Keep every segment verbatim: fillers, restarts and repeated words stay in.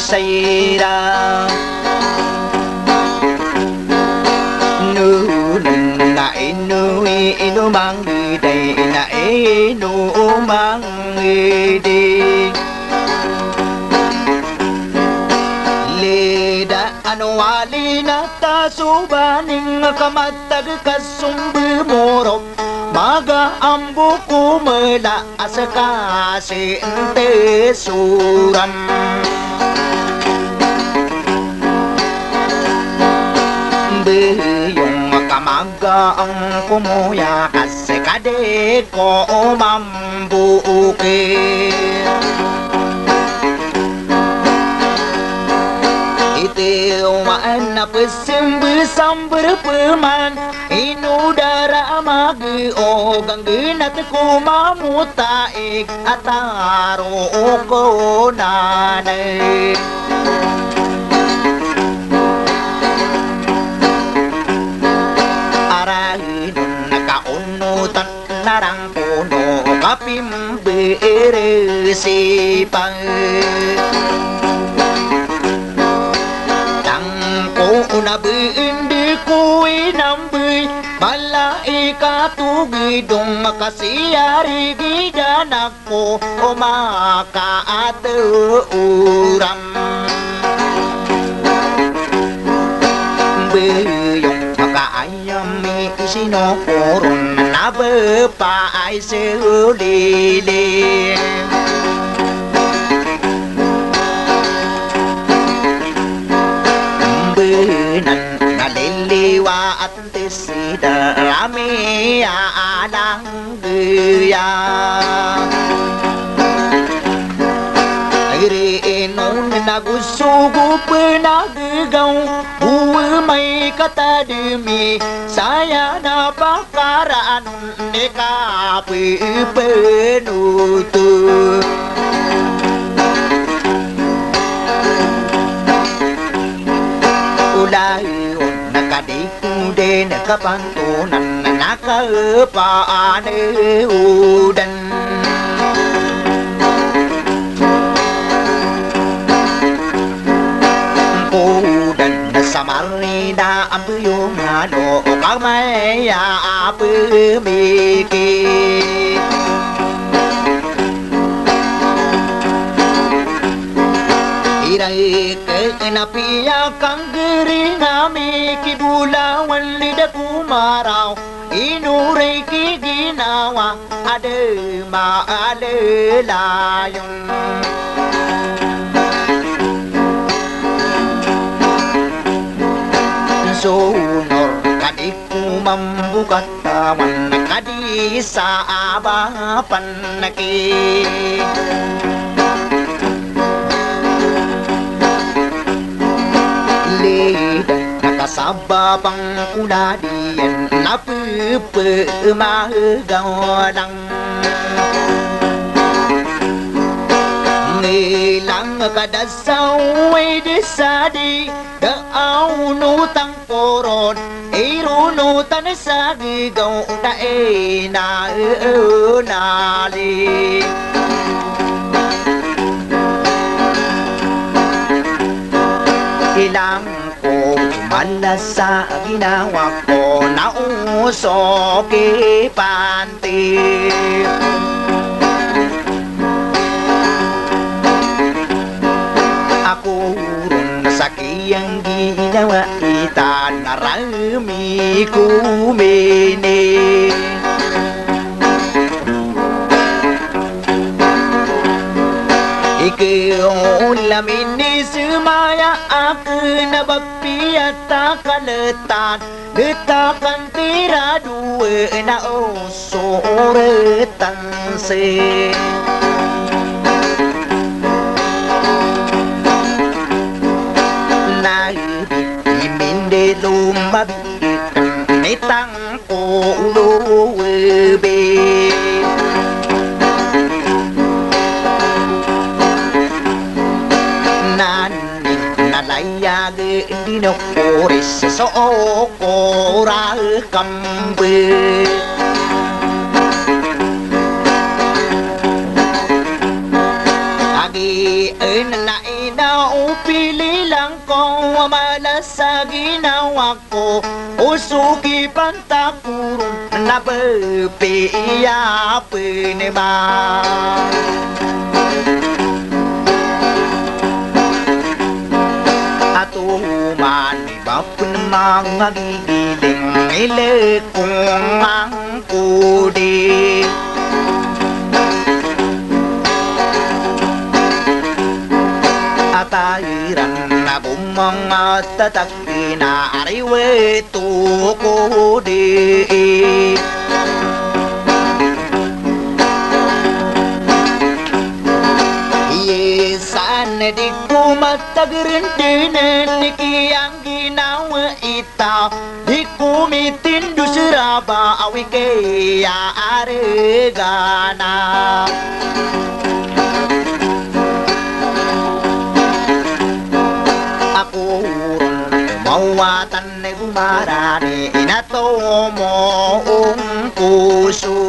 saya. Noon na ino i inomang di na inomang di. Leda ano wali na ta so baning ka matag ka sombe morop. Maga ambo ko mela a seka si nte soram. Beyong ka maga ang komoya ka seka de ko omambo oke. Iti omaan na pesembe samber peman. Ino dara a magi o ganggenat ko mamotaig a taro o konanay. Arahinon na kaonotan na rangkono kapimberesipay. Tangko na bende ko inambey. Malaikat o gedong ka siyarigidan ako o makaatoram. Beyong makaayam i sinokoron na bepa ay solili. Benan na liliwa at Tisida rami a alang geya. Iri inon na gosogo penagegaw, buwe may katademi, saya na pakaranon ni kapepenoto. Ulay on na kadi Ode na kapantonan na kapaanewdan. Kodan na samarida ambeyo ngado o kamaya apemiki. Iray ke na piya kanggering ami kibolawan lida ko maraw, ino ray kiginawa a da maalelayon. Sonor kadi ko mambo katawan kadi sa abapan ki. Leda na kasabap ang koladiyan na pepemagalang. Ngilang ka da sa way di sa di, da a onotang koron, ironotan sa gigaw na ina enali. Ilang ko mala sa ginawa ko na oso kipan ti. Ako ron sa kiyang ginawa itan a rami ko mini. Ikaw lamin i semaya aken a ba piyata kaletan. Letakan tira dowa na osoretan se. Na ibi imindelo mabi ikan mitang ko olowe be. Nani na layag dino koris so Korakam be. Agi en na ina o O so kipantakoron na ba piyapn ba. Ato man i ba pn manga gigiling i lkong angkodi. A ta iran na bo manga tatak ina ari weto ko di. Iye san di ko matag rndn ni kiyang ginawa ita. Di ko mitindo sraba a wi kiya argana. Ako ron mawatan na gomarani ina tomo ongkoso.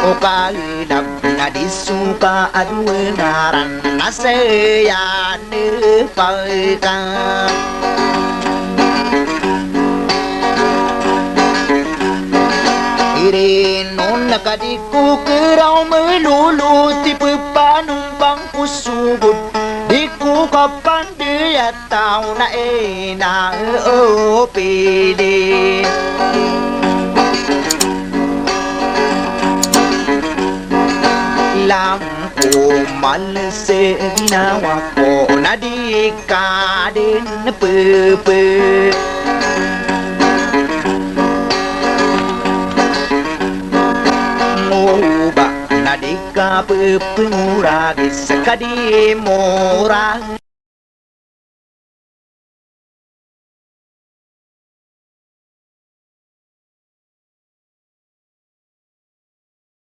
O kailab na di so ka a dowa ngaran na saya paka. Irin on na ka di ko keraw melolot i pepanompang ko sogod, di ko kapandey a taw na ina o pili. Lang ko mal sa ginawa ko na di ka dn pepe. Ngoba na di ka pepengoragi sa ka di mora.